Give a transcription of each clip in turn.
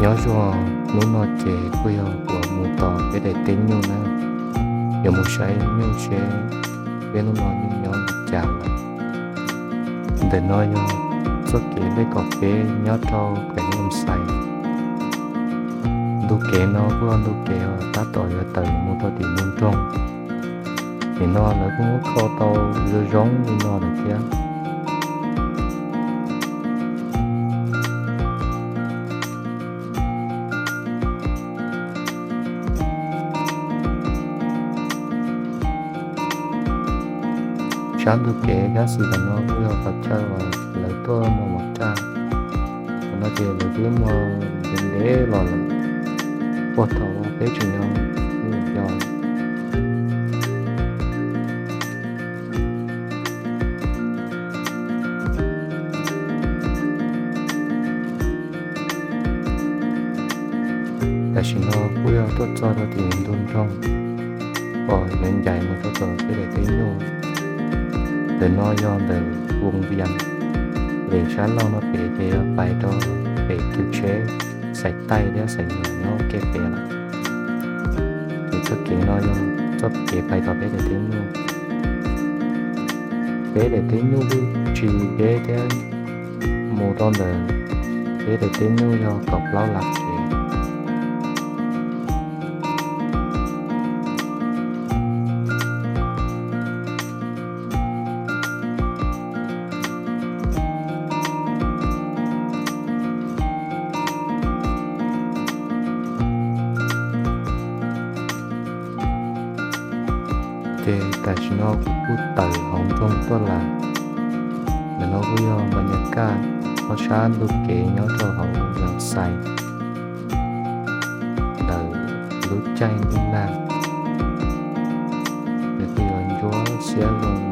Nyob zoo, hnub no ces kuj yog kuv mus tos peb daim teb nyuj na, yuav mus saib nyuj seb peb hnub no nyuj nyob li cas lawm. Ntawm no yog txoj kev lej kaum peb nyob rau Khuem Looj Xais. Ntu kev no kuj yog ntu kev uas tab tom yuav tawm mus rau tim nroog. Nim no lawv kuj muab kho tau zoo zoo li no lawm thiab. Sab ntug kev dab tsi ntawm no kuj yog qhov chaw uas lawv tuaj muag mov raj. Qhov no ces lawv twb muag ntev ntev los lawm, puag thaum peb tseem yog yau. Tam sim no kuj yog tuaj txog rau tim ntug nroog uas yuav ncaim mus rau tom peb daim teb nyuj. Ntawm no yog ntawm Voos Vias, lem sab laug no pem ces yog pais rau pem kwv tsheb Xais Taij thiab Xais Nyuam nyob ua ke pem lawm. Ces txoj kev no yog txoj kev pais tom peb daim teb nyuj. Peb daim teb nyuj kuj tsis deb thiab, mus rau ntawm peb daim teb nyuj yog kaum plaub lab kev. Ces tam sim no kuv kuj tawm hauv nroog tuaj lawm. Ntawm no kuj yog npas nyas kaj ob sab ntug kev nyob rau hauv Looj Xais ntawm lub caij ntuj nag, nws kuj yuav ntsuab xiab zoo no.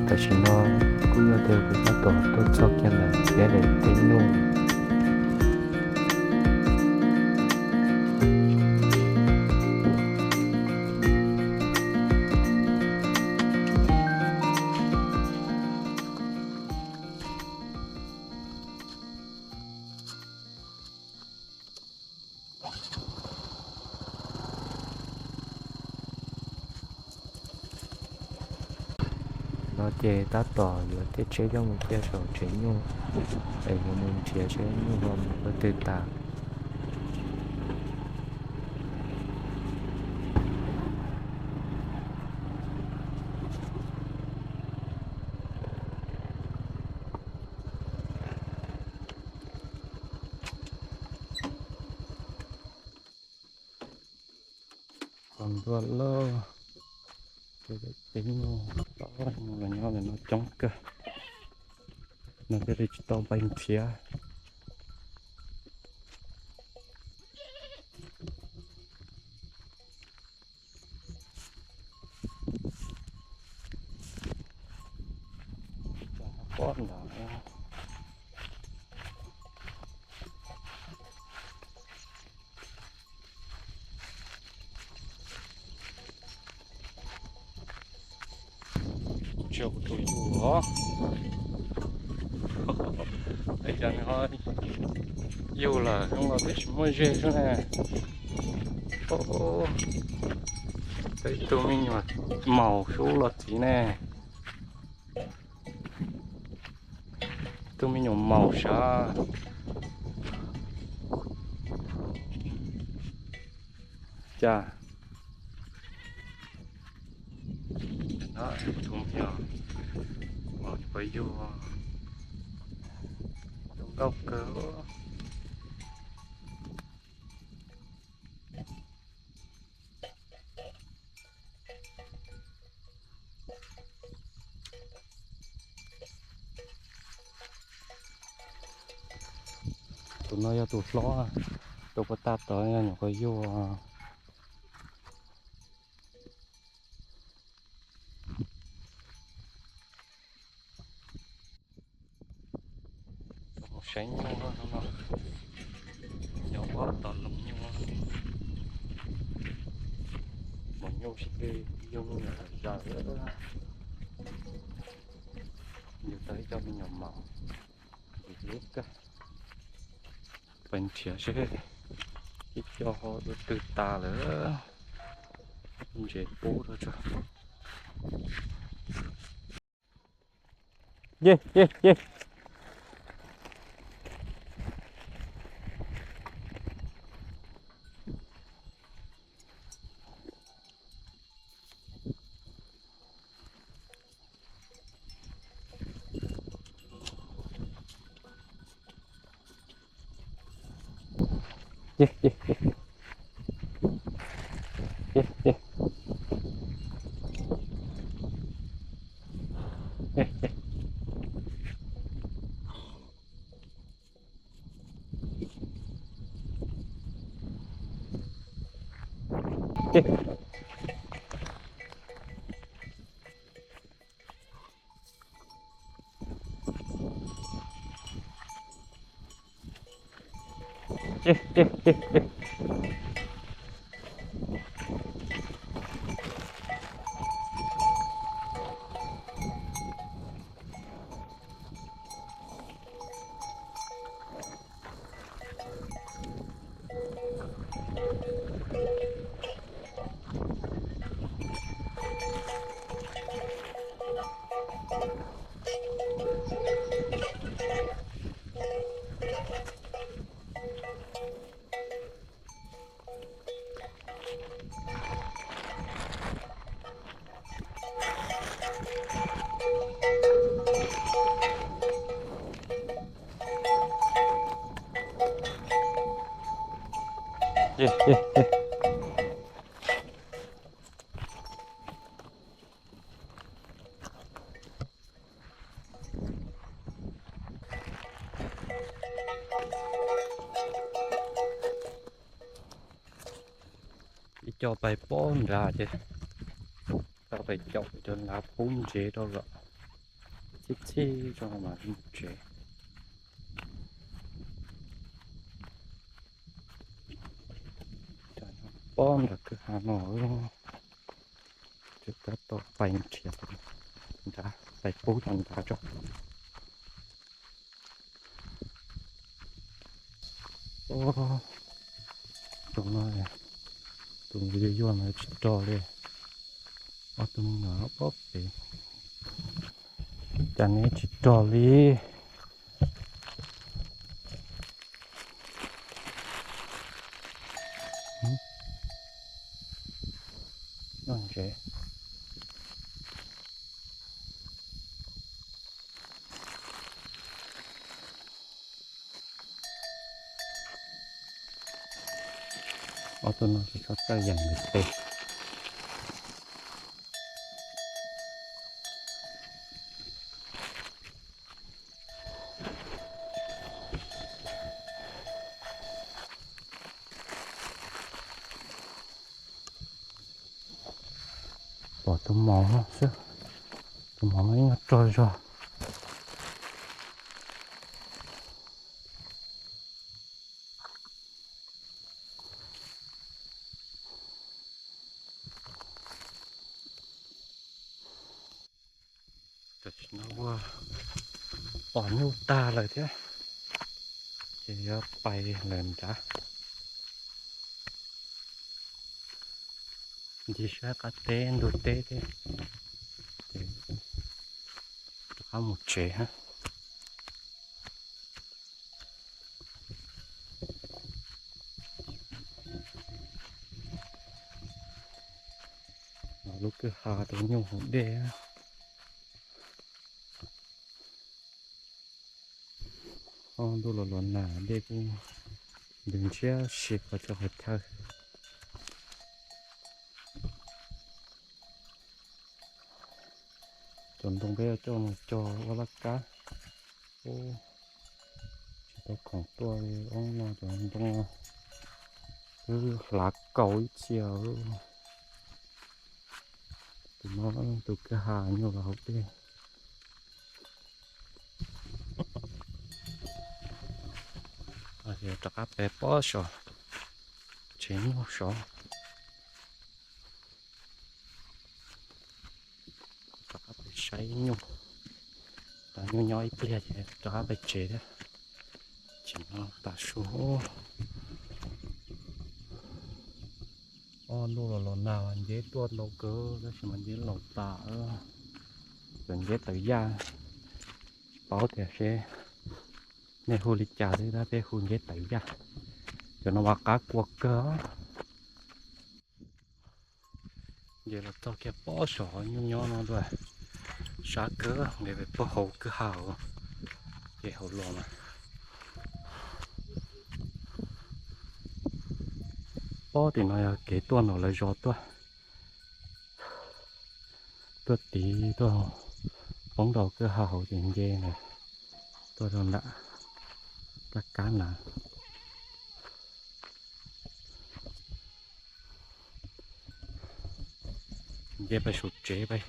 Tam sim no kuj yog tias kuv tab tom tuaj txog kiag ntawm peb daim teb nyuj. No ces tab tom yuav caij tsheb coj mus ciaj saum tsev nyuj, es yuav mus nrhiav seb nyuj ho mus qhov twg tas. Qhov ntuj loj, tej nyuj los nyob ntawm no coob kawg, no thiaj li tsis tau npaj nrhiav. Pob ntawd. Kuv tsis yog kuv tus yug os. Es cas nws ho yug lawm, zoo los twb tsis muaj ze xwb ne. Peb ib tug me nyuam maus sub los txiv ne. Tus me nyuam maus sav. Cas no tus me nyuam maus pov yug zoo nkauj kawg. No yog tus hlob, tus puag ta tod yog nyuam qhuav yuag. Mus saib nyuj no, yog ob tom loos nyuj. Maum nyuj sib tw yug me nyuam zom zaws, yug tau ib co me nyuam maum. Lub kawg, pais nrhiav seb ib co ho twg tas lawm, ntsev pub rau tso. Ye, ye, ye. Ib co pais pob nrad ces tau pais caum cov nrad pub ntsev rau lawm, txhij txhij tso mas mus tsev. Pob nram kwj ha no, ces tab tom pais nrhiav nrad, pais pub cov nrad tso. Tus no, tus yuag yuag no tsis rog li. Ob tug me nyuam pob pem, cas neb tsis rog li. Noj ntsev. Ob tug no tsis txhob txawj yeem ntawm pem. Pom tus mos xwb, tus mos no ib nyuag rog zog. Tam sim no ua pom nyuj tag lawm thiab, ces yuav pais lawm nrad. Ncig saib qab teb ntug teb thiab, ces rov qab mus tsev hab. Lub kwj ha rau nyuj haus dej. Ob ntuj los los nag dej kuj ntws ntshiab si qhov cov qhov chaw. Cov ntoo peb coj mus cog ua laj kab, tsis Tau khoom tuaj li ob no cov ntoo twb hlav kaus ib txhia. Tus no tus kwj ha nyuj los hauv dej. Rov qab pem pob saum tsev nyuj saud. Rov qab pem saib nyuj. Tau nyuj nyob ib pliag ces rov qab pem tsev thiab. Ces no tav su. Ob ntuj los los nag mas nceb tuaj ntau kawg tab sis mas nceb laus tas. Cov nceb tawv yaj, tsis paub tias seb nej hu li cas thiab tab peb hu nceb tawv yaj. Cov no mas qab kua kawg. Ces los txog kiag pob saum nyuj nyob no dua, sab kawg nqis pem puag hauv kwj ha hauv, ces hauv los mas pob tim no yog kev tuaj ntawm lawv zos tuaj, tuaj tiv tuaj poob rau kwj ha hauv ces nce na, tuaj rau nram kab kab na. Nce pem saum tsev pem,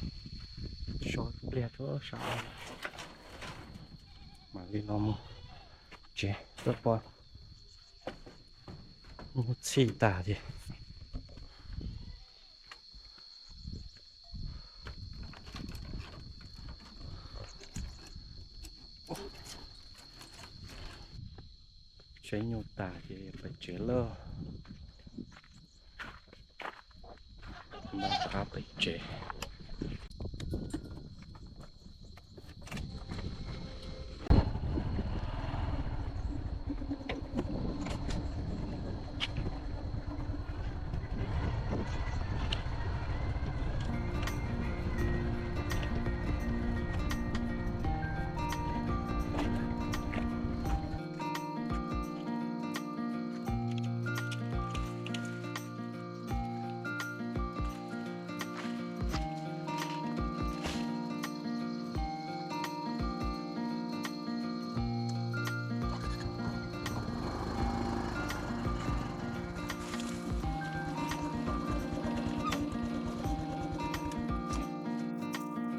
so pliag rau sab, mam li los mus tsev tuaj pom nyuj txhij tas ces. Saib nyuj tas ces pem tsev lawm. Noj qab pem tsev.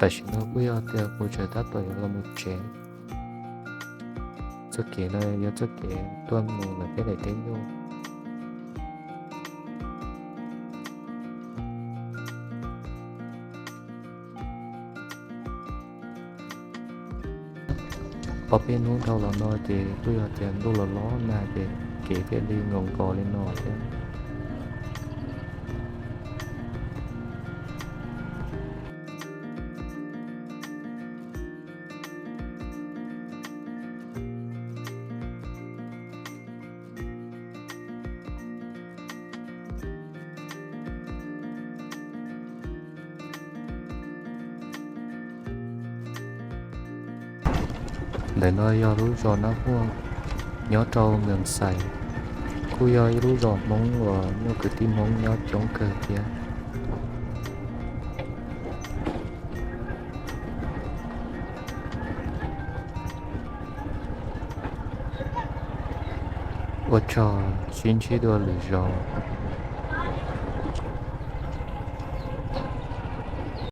Tam sim no kuj yog tias kuv tseem tab tom yuav los mus tsev. Txoj kev no yog txoj kev tuaj mus ntawm peb daim teb nyuj. Ob peb hnub dhau los no ces kuj yog tias ntuj los los nag ces kev thiaj li nkaus nkaus li no thiab. Ntawm no yog lub zos Nab Huaj, nyob rau Mees Xais, kuj yog ib lub zos Hmoob uas muaj kwv tij Hmoob nyob coob kawg thiab. Ua tsaug, sib ntsib dua lwm zaus.